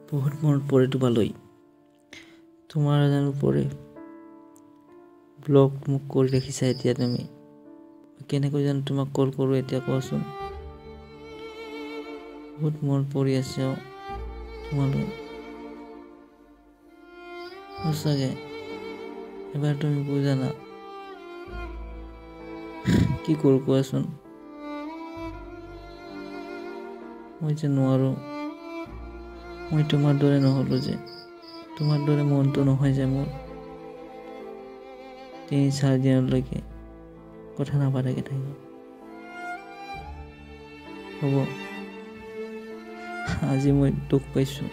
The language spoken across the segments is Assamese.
বহুত মনত পৰে তোমালৈ। তোমাৰ জানো পৰে? ব্লক মোক কৰি ৰাখিছা এতিয়া তুমি। কেনেকৈ জানো তোমাক কল কৰোঁ এতিয়া কোৱাচোন? বহুত মনত পৰি আছে অ' তোমালৈ। সঁচাকৈ এবাৰ তুমি বুজা না। কি কৰোঁ কোৱাচোন? মই যে নোৱাৰোঁ। মই তোমাৰ দৰে নহ'লোঁ যে, তোমাৰ দৰে মনটো নহয় যে মোৰ। 3-4 দিনলৈকে কথা নাপাতাকৈ থাকিব হ'ব। আজি মই দুখ পাইছোঁ।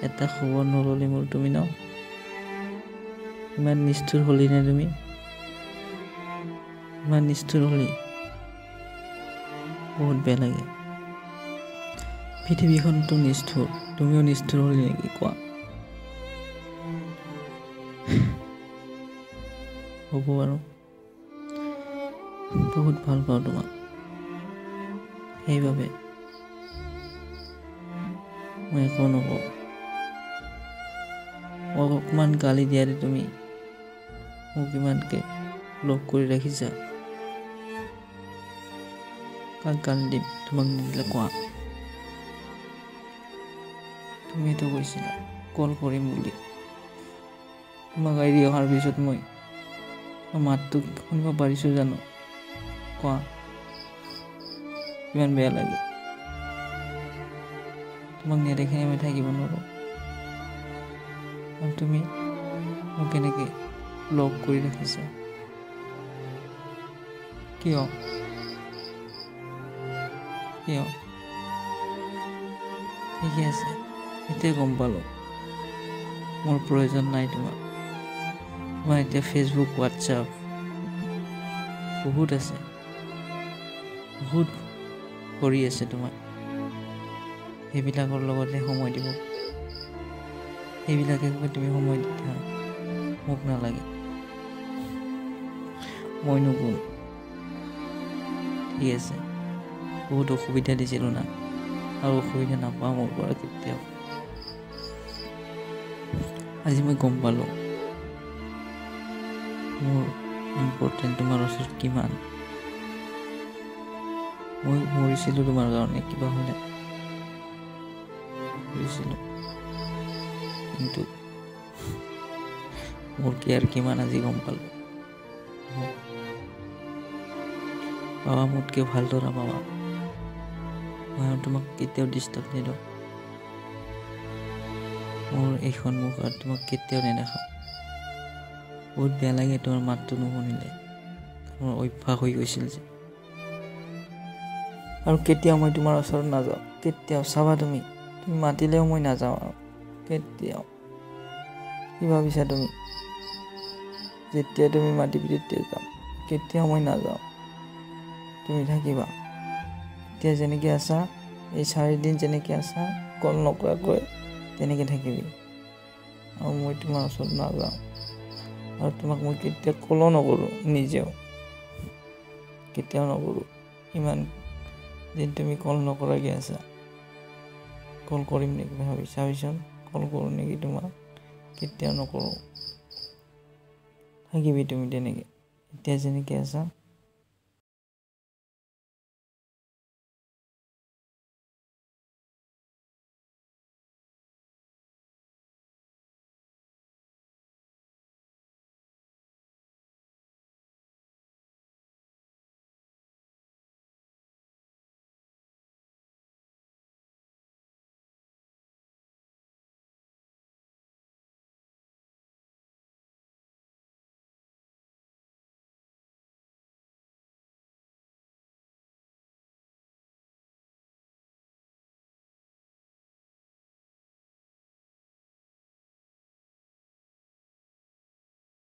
এটা খবৰ নল'লি মোৰ তুমি ন? ইমান নিষ্ঠুৰ হ'লি নে তুমি? ইমান নিষ্ঠুৰ হ'লি? বহুত বেয়া লাগে। পৃথিৱীখনতো নিষ্ঠুৰ, তুমিও নিষ্ঠুৰ হ'লি নেকি কোৱা? হ'ব আৰু, বহুত ভাল পাওঁ তোমাক, সেইবাবে মই একো নকওঁ। মোক অকণমান গালি দিয়াতে তুমি মোক ইমানকৈ লগ কৰি ৰাখিছা। কাক গালি দিম তোমাক নিদিলে কোৱা? তুমিতো কৈছিলা কল কৰিম বুলি। তোমাক এৰি অহাৰ পিছত মই মাতটো শুনিব পাৰিছোঁ জানো কোৱা? কিমান বেয়া লাগে। তোমাক নেদেখিলে মই থাকিব নোৱাৰোঁ। আৰু তুমি মোক কেনেকৈ লগ কৰি ৰাখিছা? কিয়? কিয়? ঠিকে আছে, এতিয়া গম পালোঁ মোৰ প্ৰয়োজন নাই তোমাক। তোমাৰ এতিয়া ফেচবুক, হোৱাটছআপ বহুত আছে, বহুত ভৰি আছে তোমাৰ। সেইবিলাকৰ লগতে সময় দিব, সেইবিলাকে তুমি সময় দি থাকা, মোক নালাগে। মইনো কোন? ঠিক আছে, বহুত অসুবিধা দিছিলোঁ না, আৰু অসুবিধা নাপাওঁ মোৰ পৰা কেতিয়াও। আজি মই গম পালোঁ মোৰ ইম্পৰ্টেণ্ট তোমাৰ ওচৰত কিমান। মই মৰিছিলোঁ তোমাৰ কাৰণে, কিবা হ'লে মৰিছিলোঁ, কিন্তু মোৰ কেয়াৰ কিমান আজি গম পালোঁ। পাবা মোতকৈ ভাল দৰা পাবা। মই আৰু তোমাক কেতিয়াও ডিষ্টাৰ্ব নিদিওঁ। মোৰ এইখন মুখ আৰু তোমাক কেতিয়াও নেদেখাওঁ। বহুত বেয়া লাগে তোমাৰ মাতটো নুশুনিলে, মোৰ অভ্যাস হৈ গৈছিল যে। আৰু কেতিয়াও মই তোমাৰ ওচৰত নাযাওঁ, কেতিয়াও। চাবা তুমি, তুমি মাতিলেও মই নাযাওঁ আৰু কেতিয়াও। কি ভাবিছা তুমি? যেতিয়া তুমি মাতিবি তেতিয়া যাম, কেতিয়াও মই নাযাওঁ। তুমি থাকিবা এতিয়া যেনেকৈ আছা, এই 4 দিন যেনেকৈ আছা কল নকৰাকৈ তেনেকৈ থাকিবি। আৰু মই তোমাৰ ওচৰত নাযাওঁ, আৰু তোমাক মই কেতিয়াও কলো নকৰোঁ, নিজেও কেতিয়াও নকৰোঁ। ইমান দিন তুমি কল নকৰাকৈ আছা, কল কৰিম নেকি ভাবি চাবিচোন? কল কৰোঁ নেকি তোমাক? কেতিয়াও নকৰোঁ। থাকিবি তুমি তেনেকৈ এতিয়া যেনেকৈ আছা।